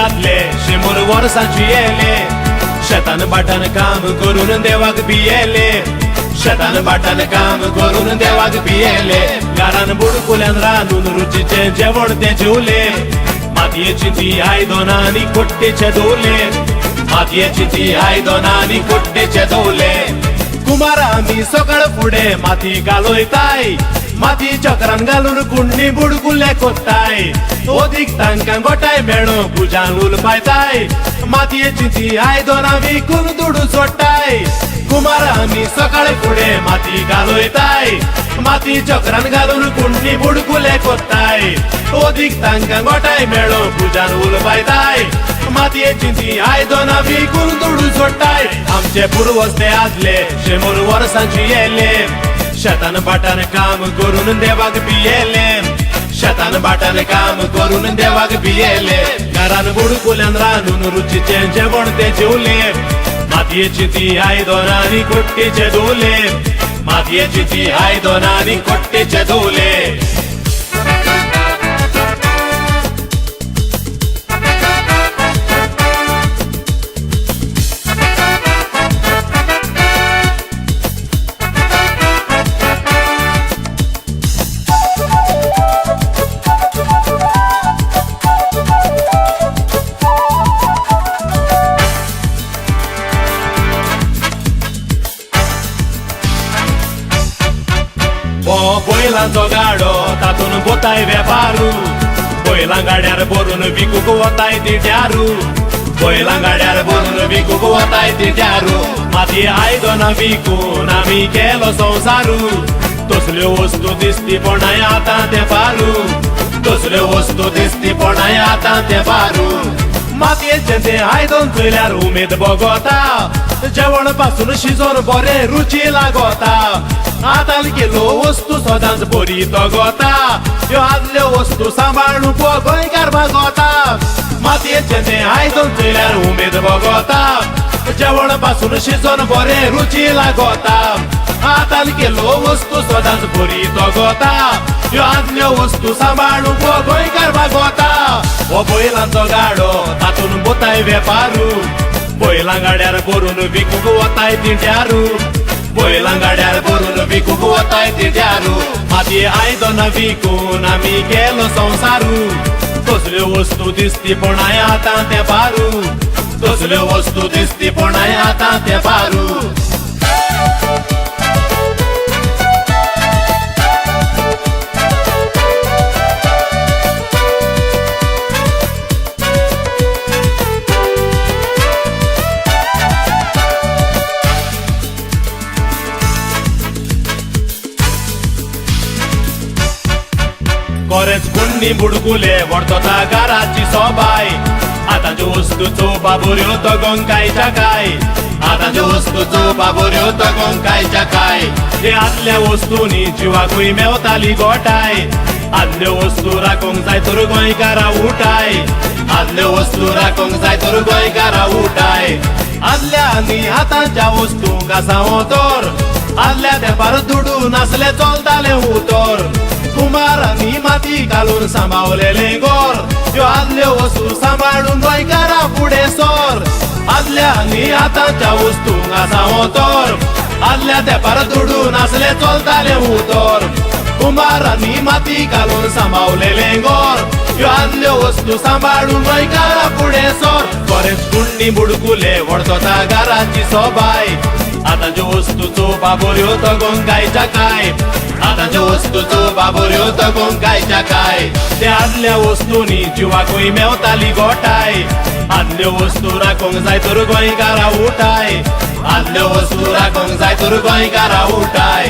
आदले 100 वर्सांची येले शेतान बाटान काम करून देवाक भियेले शेतान बाटान काम करून देवाक भियेले घरान बुडकुल्यान रांदून रुचीचें जेवण तें जेवले मातयेची ती आयदनां आनी कोट्टेचे दवले मातयेची ती आयदनां आनी कोट्टेचे दवले कुमार आमी सकाळ फुडें माती घालयताय माती चक्रान घालून कुंडी बुडकुले कोत्ताय ओदीक तांकां गोठाय मेळो पुजान उलपायताय मातयेची ती आयदनां विकून दुडू जोडटाय कुमार आमी सकाळ फुडें माती घालयताय माती चक्रान घालून कुंडी बुडकुले कोत्ताय ओदीक तांकां गोठाय मेळो पुजान उलपायताय मातयेची ती आयदनां विकून दुडू जोडटाय आमचे पुर्वज ते आदले 100 वर्सांची येले शेतान बाटान काम करून देवाक भियेले शेतान बाटान काम करून देवाक भियेले घरान बुडकुल्यान रांदून रुचीचें जेवण तें जेवले मातयेची ती आयदनां आनी कोट्टेचे दवले मातयेची ती आयदनां आनी कोट्टेचे दवले. बैलांचो गाडो तातून बोताय वेपारू बैलां गाड्यार भरून विकूंक वताय तिट्यारू बैलां गाड्यार भरून विकूंक वताय तिट्यारू मातये आयदनां विकून आमी केलो संवसारू तसल्यो वस्तू दिसती पणाय आतां तें पारू तसल्यो वस्तू दिसती पणाय आतां तें पारू मातयेचें तें आयदन चोयल्यार उमेद भोगता जेवण पासून शिजोवन बरें रुची लागता आतां केलो वस्तू सदांच बरी तगता ह्यो आदल्यो वस्तू सांबाळून गोंयकार भागता मातयेचें तें आयदन चोयल्यार उमेद भोगता जेवण पासून शिजोवन बरें रुची लागता आतां केलो वस्तू सदांच बरी तगता ह्यो आदल्यो वस्तू सांबाळून गोंयकार भागता. हो बैलांचो गाडो तातून बोताय वेपारू बैलां गाड्यार भरून विकूंक वताय तिट्यारू बैलां गाड्यार भरून विकूंक वताय तिट्यारू मातये आयदनां विकून आमी केलो संवसारू तसल्यो वस्तू दिसती पणाय आतां तें पारू तसल्यो वस्तू दिसती पणाय आतां तें पारू. कोरेच कुंडी बुडकुले व्हरता घराची सोबाय आतांच्यो वस्तू चोवपा बऱ्यो तगोंक काय आतांच्यो वस्तू चोवपा बऱ्यो तगोंक काय हे आदल्या वस्तूंनी जिवाकूय मेवताली गोठाय आदल्यो वस्तू राखूंक जाय तर गोंयकारा उठाय आदल्यो वस्तू राखूंक जाय तर गोंयकारा उठाय आदल्या आनी आतांच्या वस्तूंक आसा तर आदल्या तेंपार दुडू नासले चलताले उतर कुमारांनी माती घालून सांबावलेले गोर ह्यो आदल्यो वस्तू सांबाळून गोंयकारा फुडें सर आदल्या आनी आतांच्या वस्तूंक आसा तर आदल्या तेंपार दुडू नासले चलताले उतर कुमारांनी माती घालून सांबावलेले गोर ह्यो आदल्यो वस्तू सांबाळून गोंयकारा फुडें सर. कोरेच कुंडी बुडकुले व्हरता घराची सोबाय आतांच्यो वस्तू चोवपा बऱ्यो तगोंक काय आतांच्यो वस्तू चोवपा बऱ्यो तगोंक काय त्या आदल्या वस्तूंनी जिवाकूय मेवताली गोठाय आदल्यो वस्तू राखूंक जाय तर गोंयकारा उठाय आदल्यो वस्तू राखूंक जाय तर गोंयकारा उठाय.